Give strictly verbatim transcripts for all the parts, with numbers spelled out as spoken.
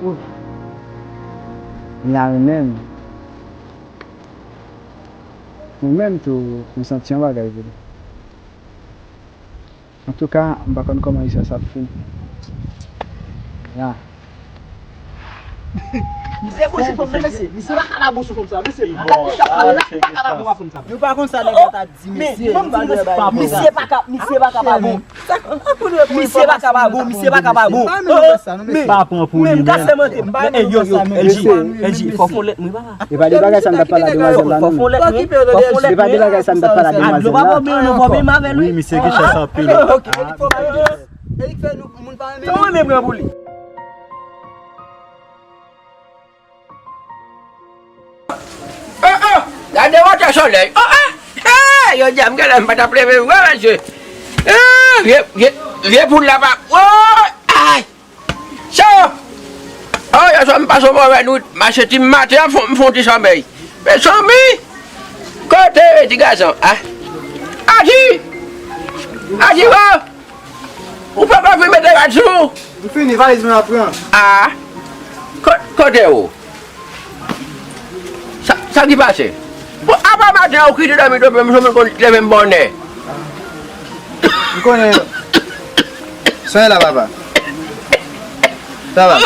Ooh. Li la menm. Mwen menm tou, m santi yon bagay pou li. Antouka, m pa konn kòman istwa sa ap fini. Ya. Misye bouche fanm nan, mesye. Misye pa ka ba bouche fanm sa, mesye. Bon, misye pa ka ba bouche fanm sa. Nou pa konn sa nèg la t ap di, mesye. Misye pa ka, misye pa ka ba bon. Misye pa ka ba bon, misye pa ka ba bon. Pa pran pou li, men. M kase mante, m pa renmen yo, yo, L G, L G, fò fon lèt, mwen pa. E pa de bagay sa m t ap pale a demwazèl la, non. Fò fon lèt, mwen. Fò fon lèt, mwen. E pa de bagay sa m t ap pale a demwazèl la. Wi, misye gen chans anpil. Ok, Erik fò pale. Erik fè nou, moun pa renmen. Sa w renmen pran pou li? Oh, oh! Gade wotè solèy. Oh, oh! Hey! Yo di a m genlè m pa t ap leve vre, mesye. Eh, vye, vye, vye poul la pa. Oh! Ay! Sa! Oh, yèswa m pase yon move nwit. Mache ti maten an, m fon ti somèy. Mezanmi! Kote ti gason? Ah! Ati! Ati, wo! Ou poko fin mete rad sou ou? M fini, valiz mwen ap pran. Ah! Ko-, kote ou? Sa, sa ki pase? Bon, apa maten an ou kite dòmi twonpe m, m konn leve m bonè. M konnen. Sonnen la, papa. Papa.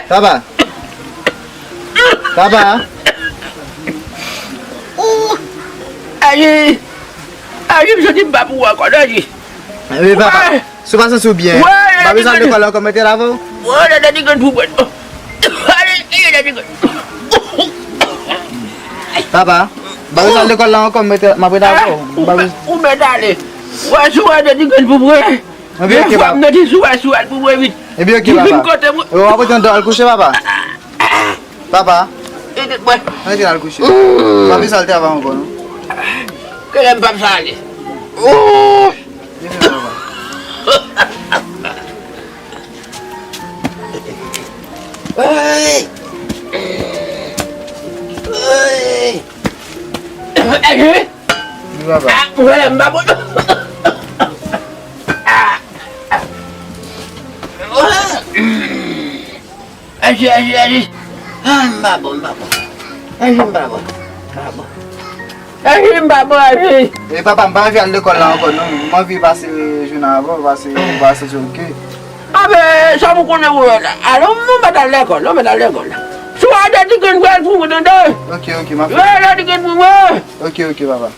Papa. Papa. Ayi. Ayi, m santi m pa pou ou ankò, Dodi. Wi, papa. Si w pa santi w byen, m pa bezwen al lekòl la ankò, m mete l avè w. Wi, Dodi, grenn pou mwen. Ayi, Dodi, grenn. Papa, m pa bezwen al lekòl la ankò, m mete, m ap rete avè w. M pa bezwen. Ou mèt ale. Wè, si w wè Dodi grenn pou mwen. Ebyen, ok, papa. Mèt sou wè, sou wè pou mwen vit. Ebyen, ok, papa. Vin kote mwen. E w ap rete anndan al kouche, papa. Papa. Mwen. Mwen te al kouche. Papi sa l travay ankò, non? Kèlè m pap sa ale. Oh! Vini, papa. Hey! Hey! Hey! Vini, papa. Ah, mwen, m pa bon. Ah! Aji, aji, aji. Ah, m pa bon, m pa bon. Aji, m pa bon. M pa bon. Aji, m pa bon, aji. E papa, m pa anvi al lekòl la ankò, non. M anvi pase jounen avè w, pase, pase ok. Abe, sa pou konnen pou wè la. Alò, m mèt al lekòl, m mèt al lekòl la. Si w a de ti grenn pral pou mwen, tande? Ok, ok, m ap fè. Wè, de ti grenn pou mwen. Ok, ok, papa.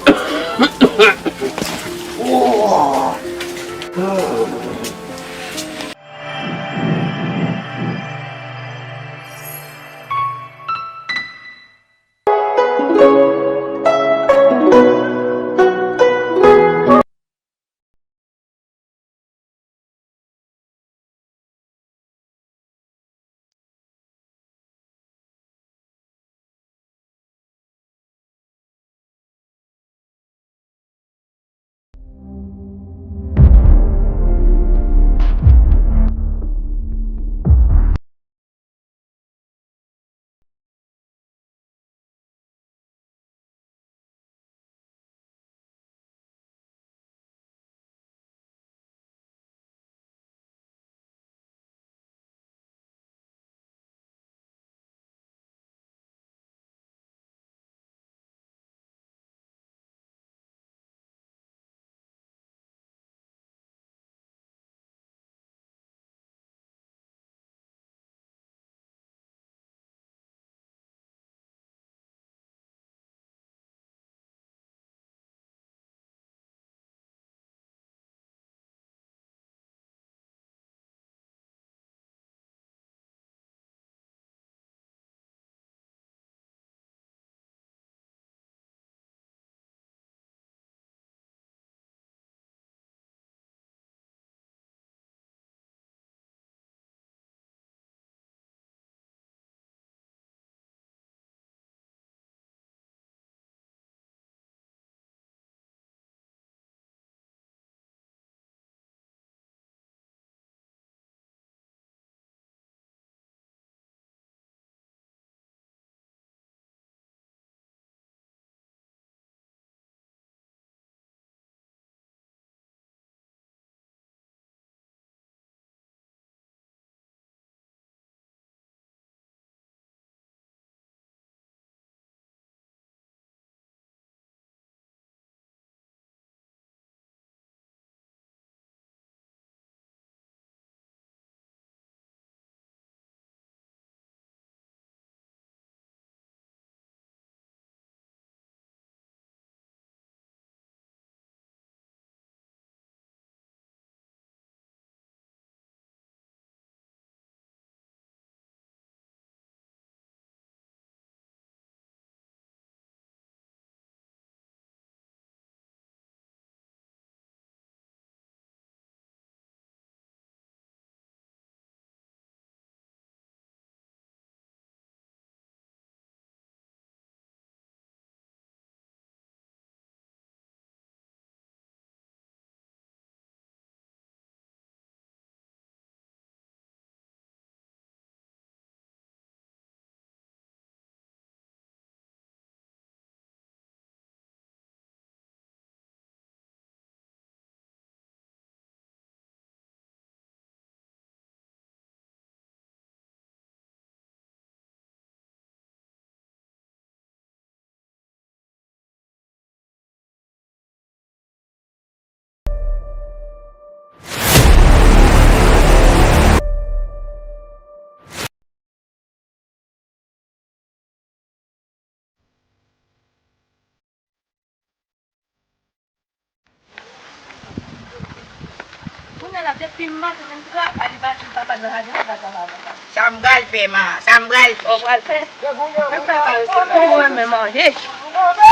Sa m pral fè, ma, sa m pral fè. Ou pral fè? Ou renmen manje. M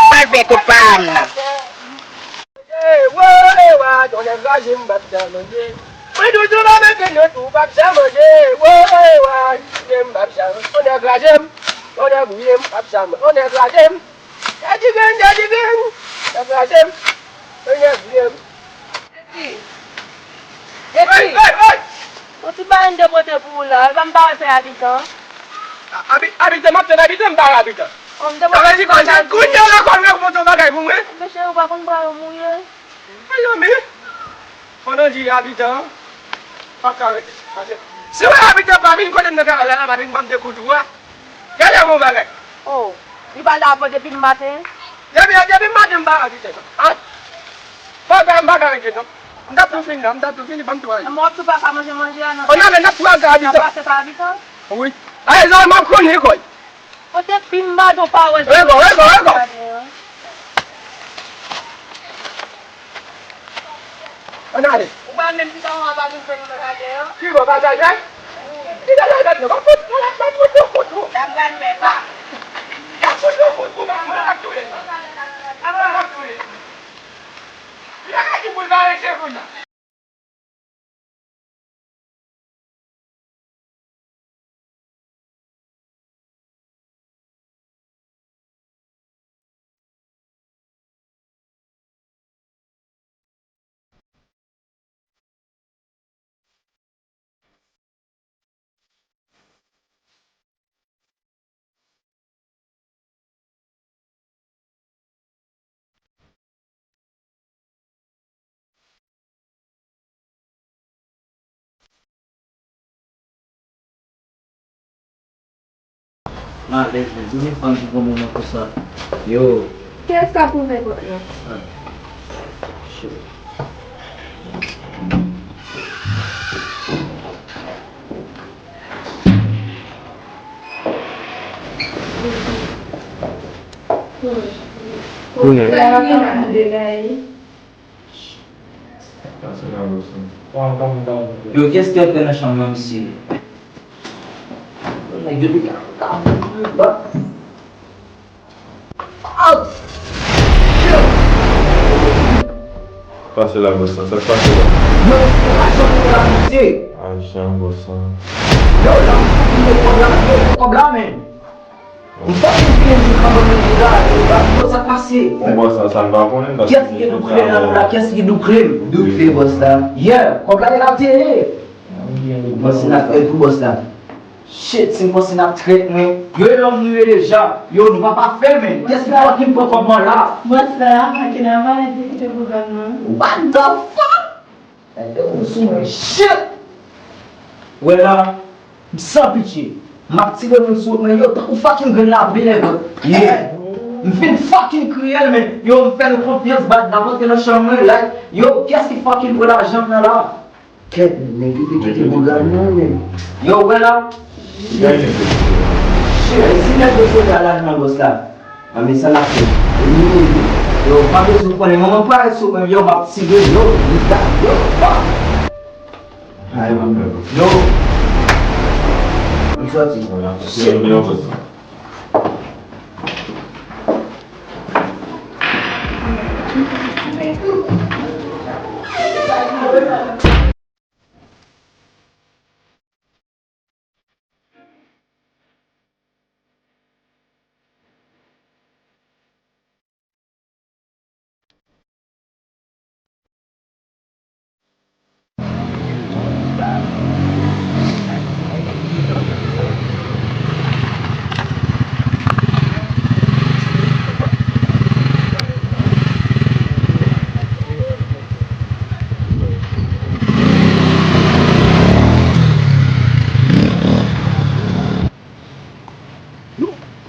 pral fè kout pa m nan. Mwen toujou la mete nou tou p ap sa manje. Woy, woy, m p ap sa manje. Yon nèg raje m, yon nèg wouye m, p ap sa manje. Yon nèg raje m. Daddy Gang, Daddy Gang, nèg raje m, yon nèg wouye m. Epi, epi, yon ti bagay m te pote pou ou la, e pa m pa wè se abitan. Abi-, abitan, m ap tann abitan, m pa wè abitan. Sa vle di kounye a la kòm yo pote yon bagay pou mwen. Mesye, ou pa konn bra yo mouye. Mezanmi, pandan di abitan an pa ka rete. Pase, si w wè abitan pa vin kote m nan travay la, la pa vin ban m de kout ou a, gade yon bagay. Oh, li pa la depi maten? Depi, depi maten m pa abitan. Ah, pa ka, m pa ka rete non. M t ap tou fini la, m t ap tou fini, ban m tou ale. Mwen tou pa ka manje manje a non. On ale, n ap tou al ka abitan. N ap pase pa abitan? Wi. Aye, zòrèy m ap konnen kòy. Kote pim badon pawòl. Rego, rego, rego. Ann ale. Ou pa menm ti sa yon bagay pou fè nan bagay an. Ki bon bagay la? Ki bagay la? Mwen pa fout, mwen pa fout, mwen pa fout, mwen pa fout. Sa m pral fè pa. Mwen pa fout, mwen pa fout, mwen pa fout, mwen pa fout. Mwen pa fout. Li pa ka di pou l pa rete kounye a. M alèz, men. Ou vin fann pou bon moman konsa. Yo. Kiyès k ap ouvè pòt lan? Ah. Shit. Kounye a. Yo, kiyès ki antre nan chanm nan, mesye? Nèg yo te ka, ka, ka. Pase la, bòs lan. Sa k pase la? Yo, se pa jan pou la, mesye. Ajan, bòs lan. Yo, la, m fouti met kòb la, yo, kòb la, men. M fòk m fini di kòb mwen la, yo, bòs, sa k pase? Bon, bòs lan, sa n pa konnen, paske kiyès ki gen doukle nan la, kiyès ki gen doukle? Doukle, bòs la. Yeah, kòb la, e la tele. Bòs, se n ap fè tou, bòs la. Shit, si m panse n ap trèt mwen. Yo, e lòm nou ye deja. Yo, nou pa pa fè, men. Kiyès ki fòk ki pran kòb mwen la? Bòs la, a, ki nan valè ki kite pwogram nan. What the fuck? Gade ou sou mwen. Shit! Wè la, m san pitye. M ap tire moun sou mwen, yo, tankou fucking grenn lapli, nèg. Yeah. M fin fucking kriye l, men. Yo, m fè l konfyans, bad, n ap antre nan chanm mwen, like, yo, kiyès ki fucking pran lajan m nan la? Kèt, nèg yo te kite pwogram nan, men. Yo, wè la. Shit, si nèg yo sot a lajan bòs la. A, men sa n ap fè. Yo, pa bezwen konnen, manman pral sou mwen, yo, m ap tire, yo, yo, yo, fuck. Yo. M sòti. Yo,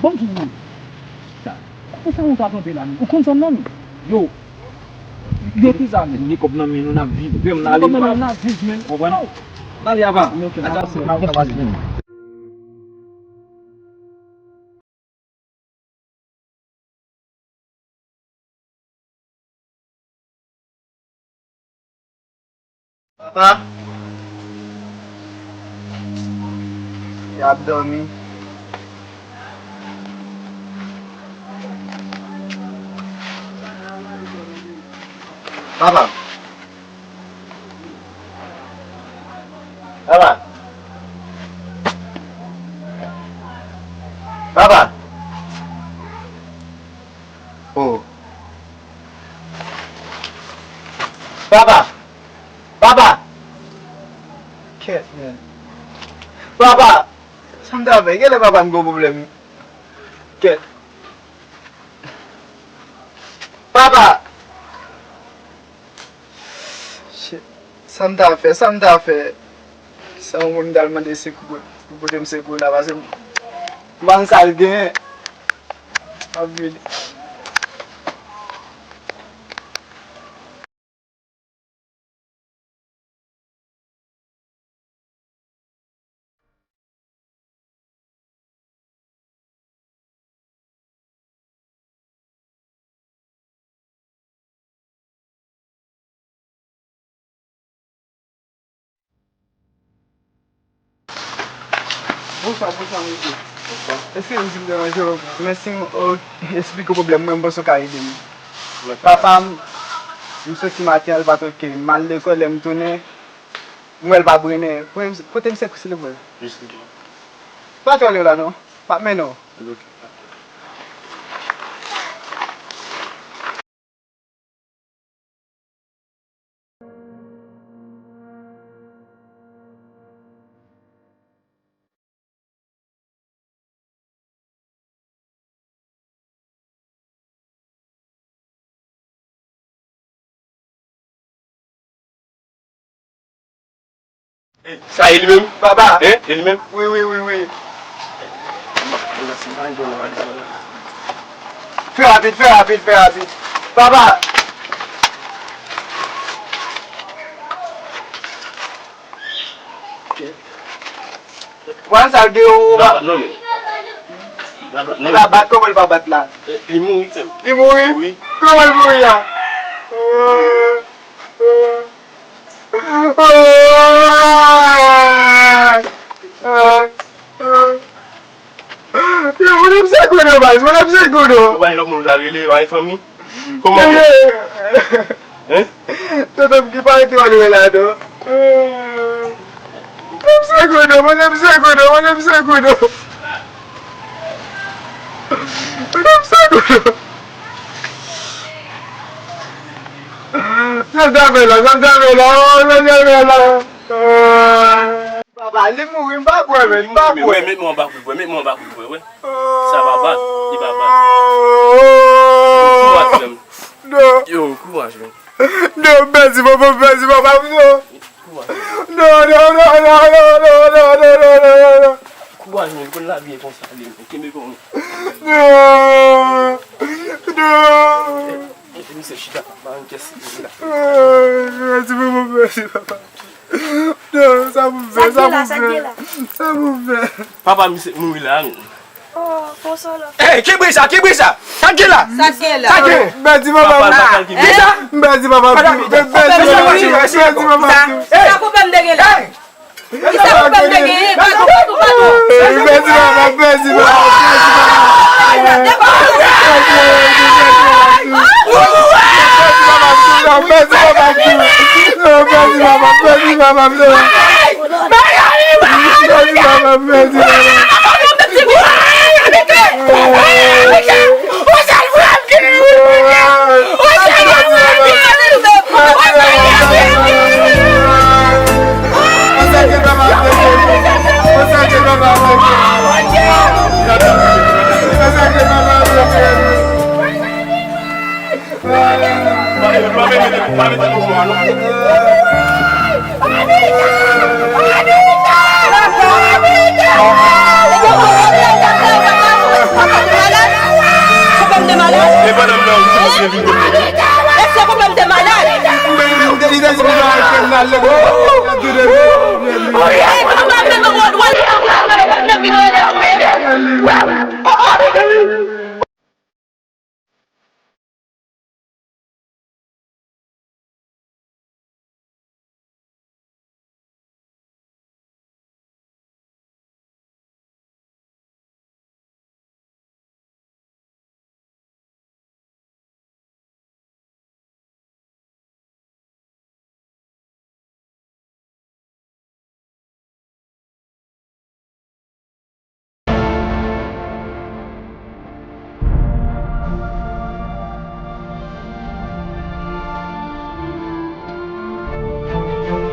bon, m sou ou. Sa. E sa moun sa kanpe la, men? Ou konn zòn nan, men? Yo. Yo ki sa, men? Ni kòb nan men nou, n ap viv, men n ale. Kòb nan men nou, n ap viv, men. Konprann? N ale, apa. N ale, apa. Papa, Ap dòmi. Papa. Papa. Papa. Oh. Papa. Papa. Kèt, men. Papa. Sa m ta fè? Genlè papa m gen pwoblèm. Kèt. Papa. Shit. Sa m ta fè? Sa m ta fè? Sa yon moun m t al mande sekou pou, pou pote m sekou la, pase m pa konn sa l genyen. M ap vini. Bonswa, bonswa, mesye. Bonswa. Eskize m si m deranje w, men si m, o, esplike w pwoblèm mwen, m panse w ka ede m. Papa m, m soti maten an, l pa t oke. M al lekòl, lè m tounen, m wè l pa brennen. Pote m, pote m sekou, silvouplè. Jis li. Pa twò lwen la, non. M ap mennen w. Ok. Sa e li menm? Papa. Hein? E li menm? Wi, wi, wi, wi. Fè rapid, fè rapid, fè rapid. Papa. Pran sa l gen ou. Non, non, men. Li pa bat, kòman li pa bat la? Li mouri, sè m. Li mouri? Wi. Kòman l mouri a? Yo, mwen ap sekou nou, baz, mwen ap sekou nou. Ou bay lòt moun la rele, bay fanmi. Kòman? Hein? Tonton m ki pa rete wè lwen la, non. Mwen ap sekou nou, mwen ap sekou nou, mwen ap sekou nou. Mwen ap sekou nou. Sa m ta fè la, sa m ta fè la, oh, sa m ta fè la. Papa, li mouri, m pa kwè, men, m pa kwè. Wè, met mwen anba kout bwè, met mwen anba kout bwè, wè. Sa pa bat, li pa bat. Kouraj, frè m. Non. Yo, kouraj, men. Non, m pèdi papa, m pèdi papa m, non. Kouraj. Non, non, non. Kouraj, men, konn lavi e konsa, li, men, kenbe kò w. Non. Non. Misye chita, pa yon kès. Mèsi pou mwen, mèsi papa. Non, sa pou m fè, sa pou m fè. Sa pou m fè. Papa misye mouri la, men. Oh, konsola. Ey, ki bri sa, ki bri sa? Sa k gen la? Sa k gen la? Sa k gen? Mèsi papa. Papa, papa, ki bri sa? Mèsi papa. Papa, mèsi, mèsi, mèsi papa. Sa koupe m de gen la. Kisa ou fè m te genyen? Pèdi papa, pèdi papa, pèdi papa. Pèdi papa, pèdi papa, pèdi papa. Pèdi papa, pèdi papa.